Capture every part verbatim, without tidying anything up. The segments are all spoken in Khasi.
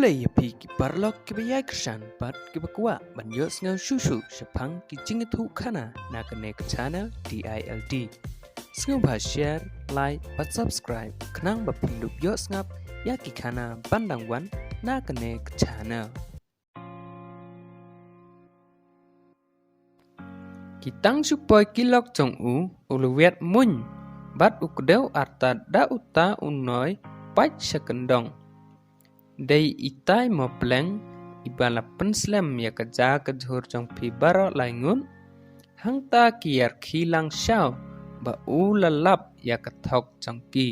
Khublei ïa phi ki paralok kiba ïai kyrshan bad kiba kwah ban ïohsngew shuh shuh shaphang ki jingïathuhkhana na kane ka channel D I L D. Sngewbha share, like bad subscribe khnang ba phin dup ïohsngap ïa ki khana ban dang wan na kane ka channel. Ki tang shu poi ki lok jong u, u la wiat muiñ bad u kdew artat da uta u noi pait sha kyndong. Dei itai mo pleng iba la pynslem ïa ka ja ka jhur jong phi baroh lai ngut. Hangta ki ïarkhie lang shaw ba u la lap ïa ka thok jong ki.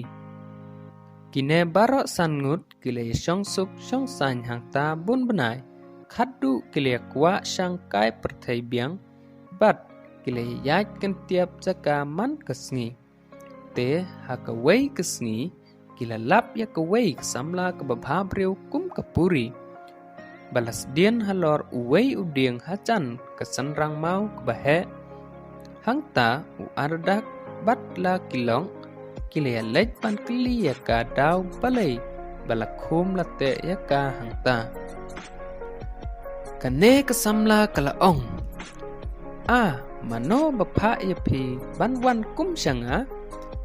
Kine baroh san ngut ki la ïa shong suk shong saiñ hangta bun bnai, khatduh ki la ïa kwah shang kai pyrthei biang bad ki la ïa ïaid kyntiap jaka man ka sngi. Te ha kawei ka sngi ki la lap ïa kawei ka samla kaba bha briew kum ka puri ba la sdien halor uwei u dieng hajan ka synrang maw kaba heh. Hangta u Ardak bad la ki lok ki la ïa leit ban kylli ïa ka daw balei ba la khum la teh ïa ka hangta. Kane ka samla ka la ong, "A, mano ba phah ïa phi ban wan kum sha nga?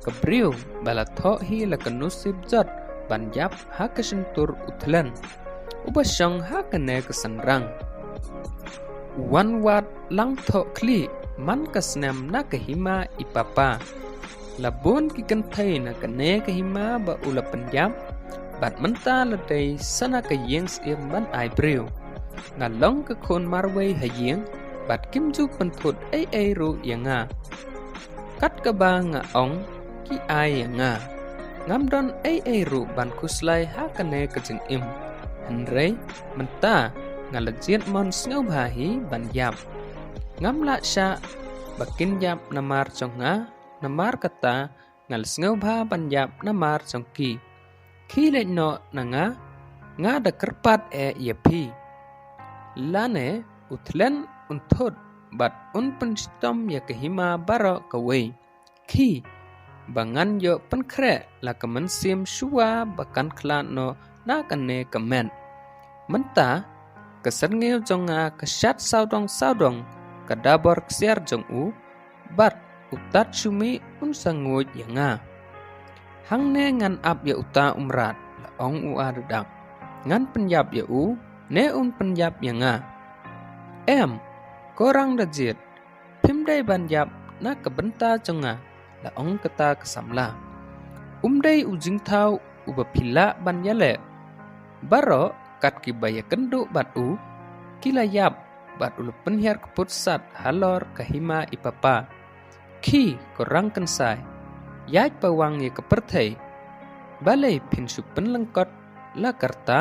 Ka briew ba la thoh hi la ka nusip jot ban ïap ha ka shyntur u thlen uba shong ha kane ka synrang. U wan wad lang thoh khlieh man ka snem na ka hima i papa. La bun ki kynthei na kane ka hima ba u la pynïap, bad mynta la dei sa na ka ïing syiem ban ai briew. Nga long ka khun marwei ha ïing bad kim ju pynthut ei ei ruh ïa nga. Kat kaba nga ong ki ai ïa nga. Ngam don ei ei ruh ban khuslai ha kane ka jingim. Hynrei mynta nga la jied mon sngewbha hi ban ïap. Ngam lah shah ba kin ïap namar jong nga, namar kata nga la sngewbha ban ïap namar jong ki. Khie leit noh na nga, nga da kyrpad eh ïa phi. Lane u thlen un thut bad un pynshitom ïa ka hima baroh kawei. Khie ba ngan ïoh pynkhreh la ka mynsiem shuwa ba kan khlad noh na kane ka met. Mynta ka syrngiew jong nga ka shad sawdong sawdong ka dabor ksiar jong u, bad u tat shu mih un sa nguid ïa nga. Hangne ngan ap ïa uta u mrad," la ong u Ardak. "Ngan pynïap ïa u ne un pynïap ïa nga? Em, ko Rang da jied, phim dei ban ïap na ka bynta jong nga," la ong kata ka samla. "Um dei u jingthaw uba phi lah ban ïaleh. Baroh kat kiba ïakynduh bad u ki la ïap bad u la pynhiar kput sat halor ka hima i papa. Khie ko Rang Kynsai, ïaid pawang ïa ka pyrthei. Balei phin shu pynlyngkot la ka rta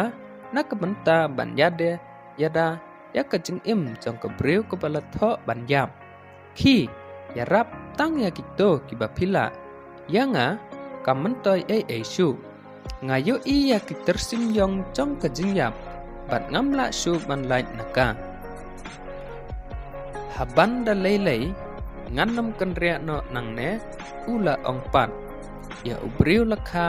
na ka bynta ban ïada ïada ïa ka jingim jong ka briew kaba la thoh ban ïap? Khie ïarap tang ïa kito kiba phi lah. Ïa nga kam myntoi ei ei shuh. Nga ïohi ïa ki tyrsim ïong jong ka jingïap bad ngam lah shuh ban lait na ka. Haban da lei lei ngan ym kynriah noh nangne," u la ong pat. "Ïa u briew la kha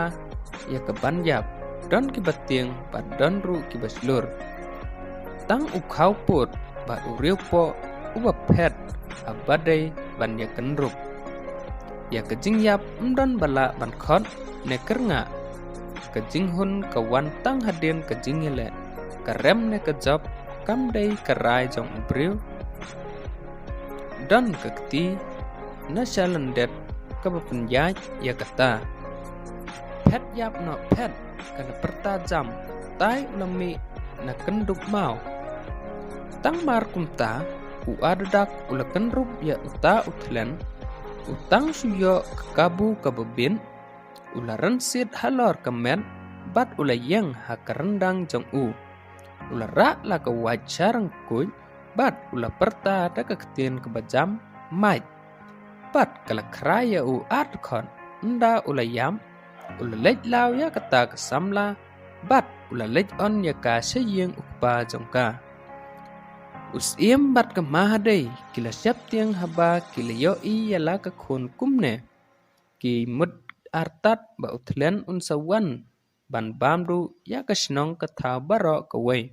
ïa ka ban ïap, don kiba tieng bad don ruh kiba shlur. Tang u khaw pud bad u riewpoh uba phet haba dei ban ïakynrup. Ïa ka jingïap ym don ba lah ban khot ne kyrngah. Ka jinghun ka wan tang hadien ka jingïaleh. Ka rem ne ka jop kam dei ka rai jong u briew. Don ka kti na sha lyndet kaba pynïaid ïa kata. Phet ïap noh phet," ka la pyrta jam, tai u la mih na kyndup maw. Tang mar kumta u Ardak u la kynrup ïa uta u thlen, u tang shu ïoh ka kabu kaba bit, u la rynsied halor ka met bad u la ïeng ha ka ryndang jong u. U la rah la ka wait sha ryngkuid bad u la pyrta da ka ktien kaba jam, "Mait." Bad ka la khrai ïa u ar dkhot. Ynda u la ïap, u la leit law ïa kata ka samla bad u la leit on ïa ka sha ïing u kpa jong ka. U Syiem bad ka Mahadei ki la sheptieng haba ki la ïohi ïa la ka khun kumne. Ki mut artat ba u thlen un sa wan ban bam duh ïa ka shnong ka thaw baroh kawei.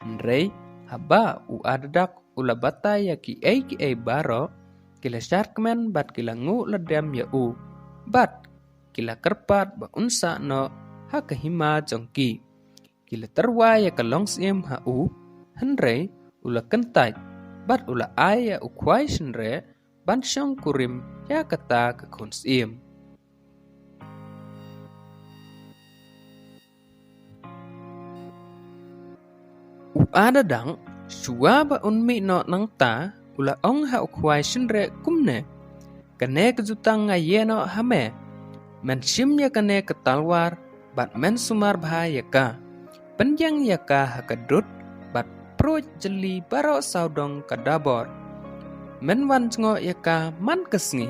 Hynrei haba u Adadak u la batai ïa kiei kiei baroh, ki la shyrkhei bad ki la nguh la dem ïa u, bad ki la kyrpad ba un sah noh ha ka hima jong ki. Ki la tyrwa ïa ka longsiem ha u, hynrei u la kyntait bad u la ai ïa u khwai shynreh ban shong kurim ïa kata ka khun siem. U Adadak, shuwa ba un mih noh nangta, u la ong ha u khwai shynreh kumne: "Kane ka jutang nga ïeh noh ha me. Men shim ïa kane ka talwar, bad men sumar bha ïa ka. Pynïeng ïa ka ha ka dud, bad pruid jylliew baroh sawdong ka dabor. Men wan jngoh ïa ka man ka sngi,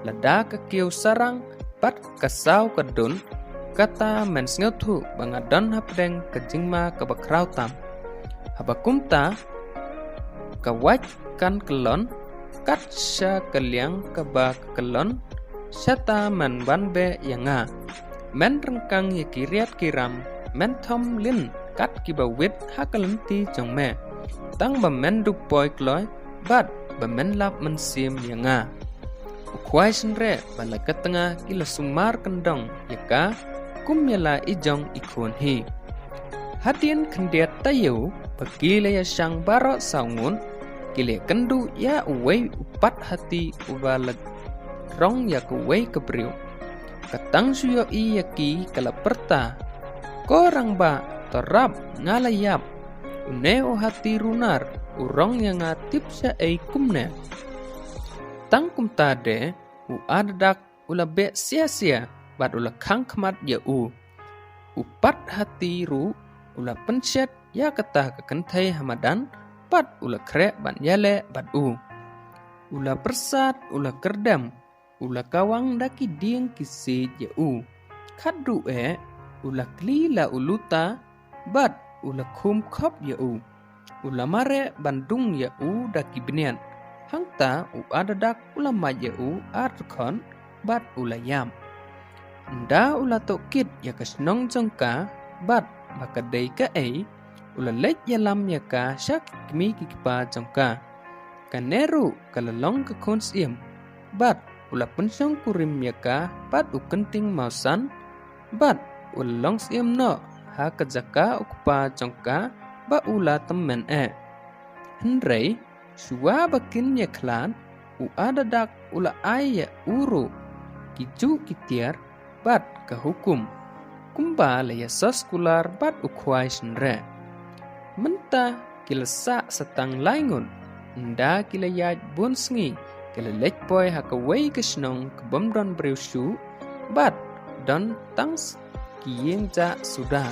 lada ka kiew sarang bad ka saw ka dun, kata men sngewthuh ba nga don hapdeng ka jingma kaba khraw tam. Haba kumta, ka wait kan kyllon kat sha ka liang kaba kyllon, shata men wan beh ïa nga. Men ryngkang ïa ki riat ki ram, men thom lin kat kiba wit ha ka lynti jong me, tang ba men dup poi kloi, bad ba men lap mynsiem ïa nga." U khwai shynreh bad la ka tnga ki la sumar kyndong ïa ka kum ïa la i jong i khun hi. Hadien khyndiat taïew ba ki la ïashang baroh saw ngut, ki la kynduh ïa uwei u pat hati uba la rong ïa kawei ka briew. Ka tang shu ïohi ïa ki ka la pyrta: "Ko rangbah, to rap, nga la ïap. Une u hati runar u rong ïa nga tip shaei kumne." Tang kumta de, u Adadak u la beh sia sia bad u la khang khmat ïa u. U pat hati ruh u la pynshet ïa kata ka kynthei ha madan, bad u la khreh ban ïaleh bad u. U la pyrsad, u la kyrdem, u la kawang da ki dieng ki siej ïa u. Khatduh eh, u la kli la u luta, bad u la khum khop ïa u. U la mareh ban dung ïa u da ki bniat. Hangta u Adadak u la mad ïa u ar dkhot, bad u la ïap. Ynda u la tohkit ïa ka shnong jong ka, bad ba ka dei kaei, u la leit ïalam ïa ka sha ki kmie ki kpa jong ka. Kane ruh ka la long ka khun siem, bad u la pynshong kurim ïa ka bad u kynting mawsan, bad u la long siem noh ha ka jaka u kpa jong ka ba u la tymmen eh. Hynrei shuwa ba kin ïakhlad, u Adadak u la ai ïa u ruh ki juh ki tiar bad ka hukum, kumba la ïasos kular bad u khwai shynreh. Mynta ki la sah sa tang lai ngut, ynda ki la ïaid bun sngi, ki la leit poi ha kawei ka shnong ka bym don briew shuh, bad don tang ki ïing jah suda.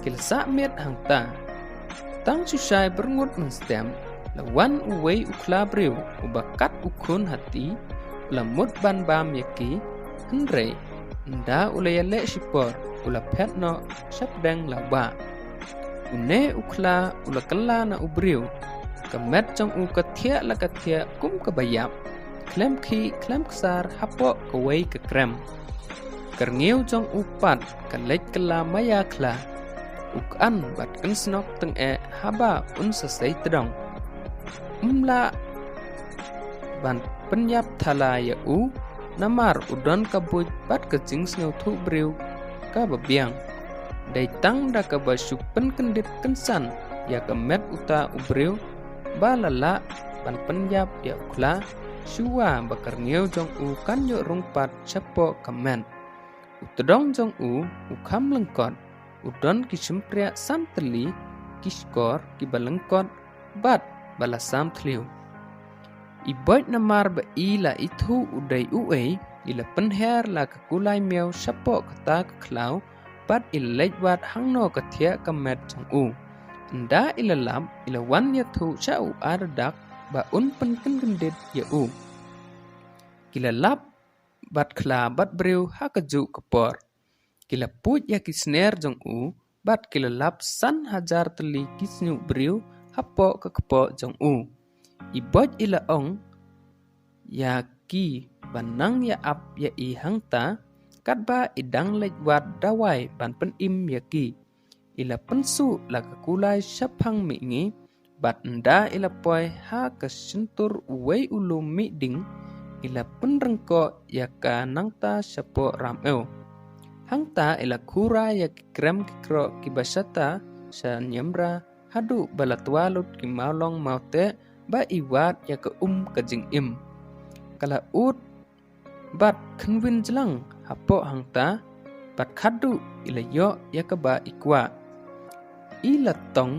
Ki la sah miet hangta. Tang shu shai byrngut mynstep, la wan uwei u khla briew uba kat u khun hati, u la mut ban bam ïa ki, hynrei ynda u la ïaleh shipor, u la phet noh shapdeng la wah. Une u khla u la kylla na u briew. Ka met jong u ka thiah la ka thiah kum kaba ïap, khlem khih khlem ksar hapoh kawei ka krem. Ka rngiew jong u pat ka leit kylla maïa khla. U k'an bad kynsnok tyngeh haba un sa sei tdong. Um lah ban pynïap thala ïa u, namar u don ka buit bad ka jingsngewthuh briew kaba biang. Dei tang da kaba shu pynkyndit kynsan ïa ka met uta u briew ba la lah ban pynïap ïa u khla, shuwa ba ka rngiew jong u kan ïoh rung pat shapoh ka met. U tdong jong u u kham lyngkot, u don ki shympriah san tylli, ki shkor kiba lyngkot, bad ba la sam thliew. I Boit namar ba i la ithuh u dei uei, i la pynher la ka kulai miaw shapoh kata ka khlaw, bad i la leit wad hangno ka thiah ka met jong u. Ynda i la lap, i la wan ïathuh sha u Adadak ba un pynkyndit ïa u. Ki la lap bad khla bad briew ha kajuh ka por. Ki la puid ïa ki sner jong u, bad ki la lap san hajar tylli ki shñiuh briew hapoh ka kpoh jong u. I Boit i la ong ïa ki ban nang ïa ap ïa i hangta, katba i dang leit wad dawai ban pynim ïa ki. I la pynsuh la ka kulai shaphang mihngi, bad ynda i la poi ha ka shyntur uwei u lum mih ding, i la pynryngkoh ïa ka nangta shapoh ram ew. Hangta i la khura ïa ki krem ki kroh kiba shata sha niamra haduh ba la twa lut ki mawlong mawteh ba i wad ïa ka um ka jingim. Ka la ud bad khynwin jlang hapoh hangta, bad khadduh i la ïoh ïa kaba i kwah. I la tong